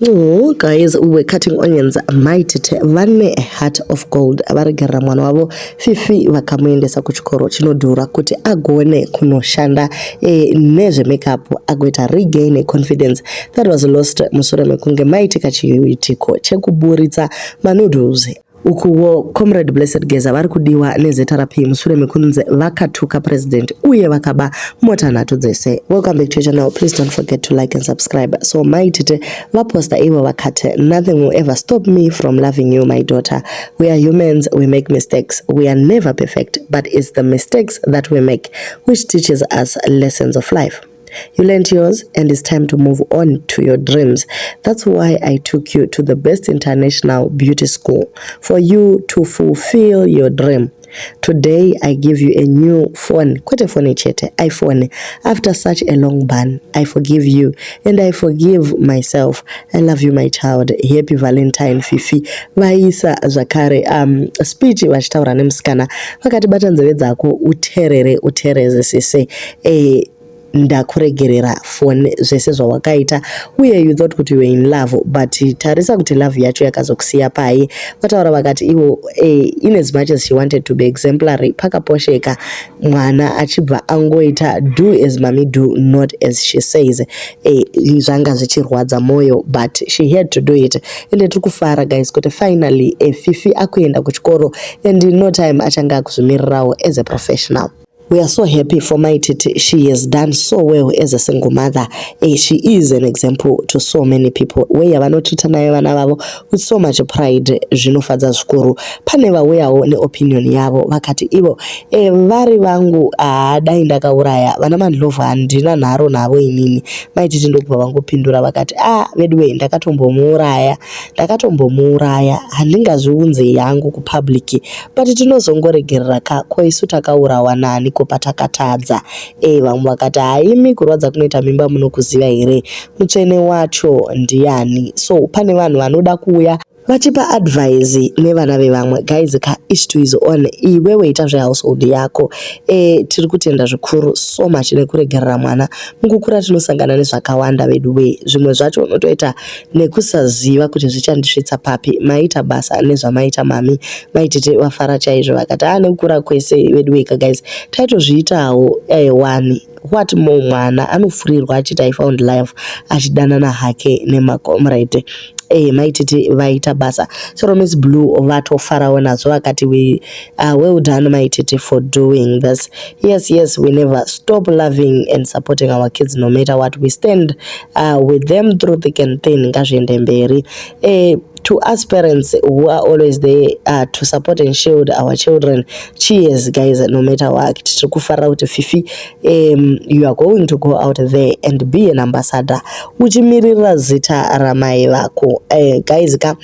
Oh, guys, we were cutting onions. Mai Tete vane a heart of gold. Varegerera mwana wavo Fifi, vakamuendesa kuchikoro chinodhura kuti agone kunoshanda nezvemakeup, agoita regain confidence that was lost mushure mekunge maitika chiitiko chekuburitsa manudes. Ukuwo Comrade Blessed Geza vari kudiwa neZRP mushure mekunzi vakatuka president uye vakaba mota nhatu dzese. Welcome back to your channel. Please don't forget to like and subscribe. So Mai Tete vaposta ivo vakati, "Nothing will ever stop me from loving you, my daughter. We are humans, we make mistakes. We are never perfect, but it's the mistakes that we make which teaches us lessons of life. You learned yours and it's time to move on to your dreams. That's why I took you to the best international beauty school, for you to fulfill your dream. Today I give you a new phone, kwete phone chete, iPhone. After such a long ban, I forgive you and I forgive myself. I love you, my child. Happy Valentine, Fifi." Vaisa zvakare speech vachitaura nemusikana, vakati, "Bata nzeve dzako uterere, uterezesese. Ndakuregerera foni, zvese zvawakaita, uye you thought kuti you were in love, but tarisa kuti love yacho yakazokusiya pai." Vataura vakati ivo in as much as she wanted to be exemplary, pakaposheka mwana achibva angoita "do as mummy do, not as she says". Zvanga zvichirwadza mwoyo, but she had to do it. Ende tiri kufara, guys, kuti finally Fifi akuenda kuchikoro and in no time achange akuzvimirirawo as a professional. We are so happy for Mai Titi. She has done so well as a single mother. She is an example to so many people. Way yavanotreata nayo vana vavo with so much pride, zvinofadza zvikuru. Pane vauyawo neopinion yavo, vakati ivo vari vangu, dai ndakauraya vana Mandlovu, handina nharo navo inini. Mai Titi ndokubva vangopindura vakati, "A veduwe, ndakatombomuuraya, ndakatombomuuraya, handingazviunze yangu kupublic, but tinozongoregerera ka. Ko isu takaurawa nani ko patakatadza?" Vamwe vakati, "Haimi, kurwadza kunoita mimba munokuziva here? Mutsvene wacho ndiani?" So pane vanhu vanoda kuuya vachipa advice nevana vevamwe. Guys ka, each to his own. Iwewe ita zvehousehold yako. Tiri kutenda zvikuru so much nekuregerera mwana. Mukukura tinosangana nezvakawanda vedu wee, zvimwe zvacho unotoita nekusaziva kuti zvichandisvitsa papi. Maita basa nezvamaita, mami. Mai Tete vafara chaizvo, vakati, "A nekukura kwese vedu weka, guys, taitozviitawo wani. What more mwana anofurirwa achiti I found life, achidanana hake nemacomrade?" Mai Tete vaita basa. Chero Miss Blue vatofarawo nazvo, vakati, "We well done, Mai Tete, for doing this. Yes, we never stop loving and supporting our kids no matter what. We stand with them through thick and thin. Ngazviende mberi." To us parents who are always there to support and shield our children, cheers, guys. No matter what, tiri kufarira kuti Fifi, you are going to go out there and be an ambassador, uchimirira zita ramai vako. Guys ka,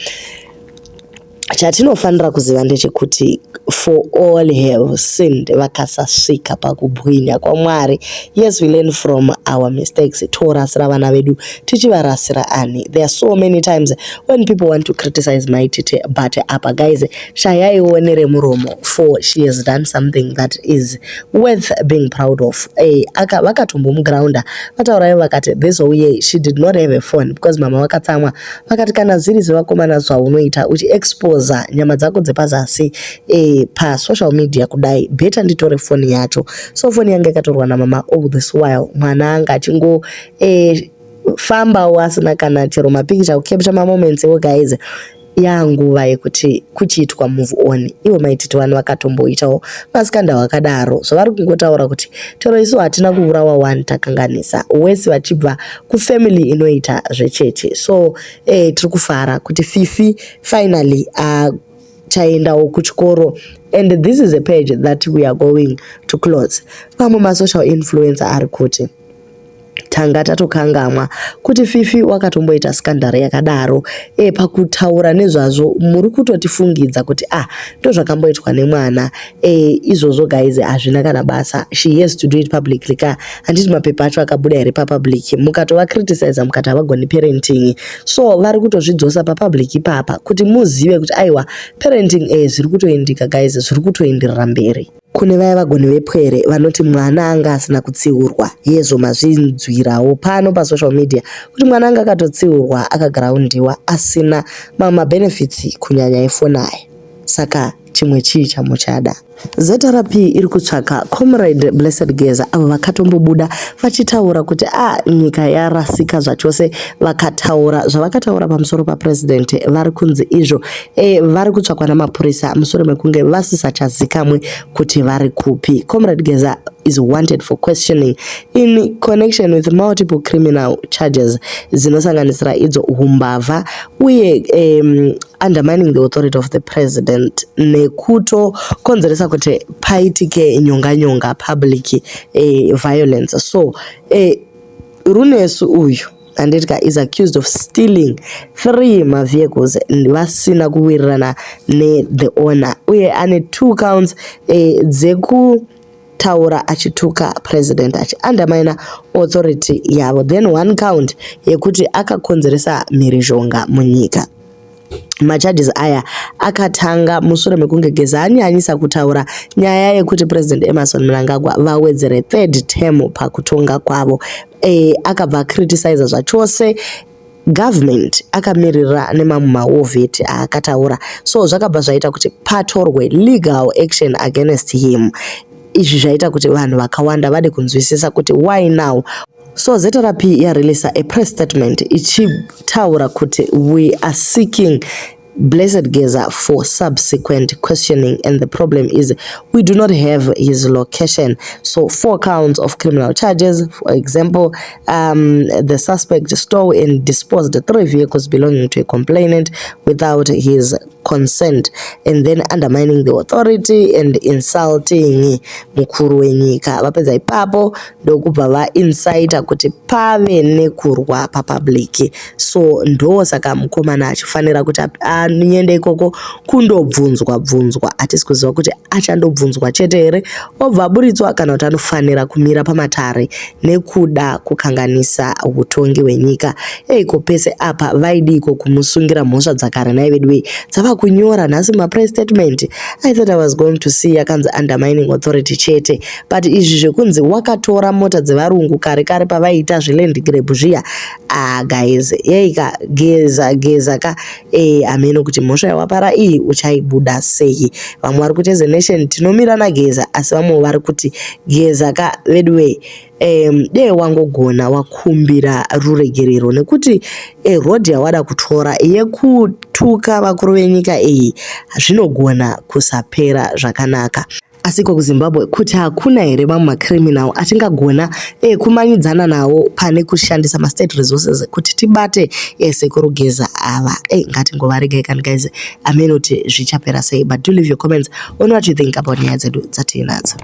chatinofanira kuziva ndechekuti for all have sinned, vakasasvika pakubwinya kwaMwari. Yes, we learn from our mistakes. Torasira vana vedu, tichivarasira ani? There are so many times when people want to criticize Mai Tete, but apa, guys, shayaiwo neremuromo, for she has done something that is worth being proud of. Vakatombomugrounda, vatauraivo vakati this whole year she did not have a phone because mama vakatsamwa, vakati, "Kana zviri zvevakomana zvaunoita uchiexposa nyama dzako dzepazasi pasocial media kudai, better nditore foni yacho." So foni yange yakatorwa namama all this while, mwana anga achingo fambawo asina kana chero mapikicha kucapture mamoments ewo. Guys, yanguva yekuti kuchiitwa move on. Ivo Mai Titi vanhu vakatomboitawo mascandal akadaro, zvavari kungotaura kuti chero isu hatina kuurawa one, takanganisa wese, vachibva kufamily inoita zvechechi. So tiri kufara kuti Fifi finally chaendawo kuchikoro, and this is a page that we are going to close. Vamwe masocial influencer ari kuti tanga tatokangamwa kuti Fifi wakatomboita scandal yakadaro. Pakutaura nezvazvo muri kutotifungidza kuti ah, ndozvakamboitwa nemwana. Izvozvo, guys, hazvina kana basa. She has to do it publicly ka. Handiti mapepa acho akabuda here papublic? Mukatovacriticiza mukati havagoni parenting, so vari kutozvidzosa papublic ipapa kuti muzive kuti aiwa, parenting zviri kutoendika, guys, zviri kutoenderera mberi. Kune vaya vagoni vepwere vanoti mwana anga asina kutsiurwa, yezvo mazvinzwira. Tazvinzwirawo pano pasocial media kuti mwana anga akatotsiurwa, akagaraundiwa, asina mamwe mabenefits, kunyanya efoni aya. Saka chimwe chii chamuchada? ZRP iri kutsvaka Comrade Blessed Geza, avo vakatombobuda vachitaura kuti a nyika yarasika zvachose. Vakataura zvavakataura pamusoro papurezidendi. Vari kunzi izvo vari kutsvakwa namapurisa mushure mekunge vasisachazikamwe kuti vari kupi. Comrade Geza is wanted for questioning in connection with multiple criminal charges dzinosanganisira idzo umbavha uye undermining the authority of the president, nekutokonzeresa kuti paitike nyonga nyonga, public violence. So Runesu uyu, handiti, is accused of stealing three mavehicles vasina kuwirirana nethe owner, uye ane two counts dzekutaura achituka president, achiundermina authority yavo, then one count yekuti akakonzeresa mhirizhonga munyika. Macharges aya akatanga mushure mekunge Geza anyanyisa kutaura nyaya yekuti President Emmerson Mnangagwa vawedzere third term pakutonga kwavo. Akabva acriticiza zvachose government akamirira nemamwe mawar vet aakataura. So zvakabva zvaita kuti patorwe legal action against him. Izvi zvaita kuti vanhu vakawanda vade kunzwisisa kuti why now. So ZRP yareleasa a press statement ichitaura kuti we are seeking Blessed Geza for subsequent questioning, and the problem is we do not have his location. So four counts of criminal charges. For example, the suspect stole and disposed three vehicles belonging to a complainant without his consent, and then undermining the authority and insulting mukuru wenyika. Vapedza ipapo ndokubva vaincita kuti pave nekurwa papublic. So ndosaka mukomana achifanira kuti aende ikoko kundobvunzwa bvunzwa. Hatisi kuziva kuti achandobvunzwa chete here obva aburitswa, kana kuti anofanira kumira pamatare nekuda kukanganisa utongi hwenyika. Eiko pese apa vaidiko kumusungira mhosva dzakare nai vedu wei dzava kunyora nhasi mapress statement? I thought I was going to see yakanzi undermining authority chete, but izvi zvekunzi wakatora mota dzevarungu kare kare pavaiita zveland grab zviya. Ah guys, yeika Geza, Geza ka, hameno kuti mhosva yawapara iyi uchaibuda sei. Vamwe vari kuti as a nation tinomira naGeza, asi vamwe vari kuti Geza ka, veduwe, dee wangogona wakumbira ruregerero, nekuti road yawada kutora yekutuka vakuru venyika iyi zvinogona kusapera zvakanaka. Asi iko kuZimbabwe kuti hakuna here mamwe macriminal atingagona kumanyidzana nawo pane kushandisa mastate resources kuti tibate Sekuru Geza ava? Ngatingovaregai kani guys, amene kuti zvichapera sei. But do leave your comments on what you think about nyaya dzedu dzatiinadzo.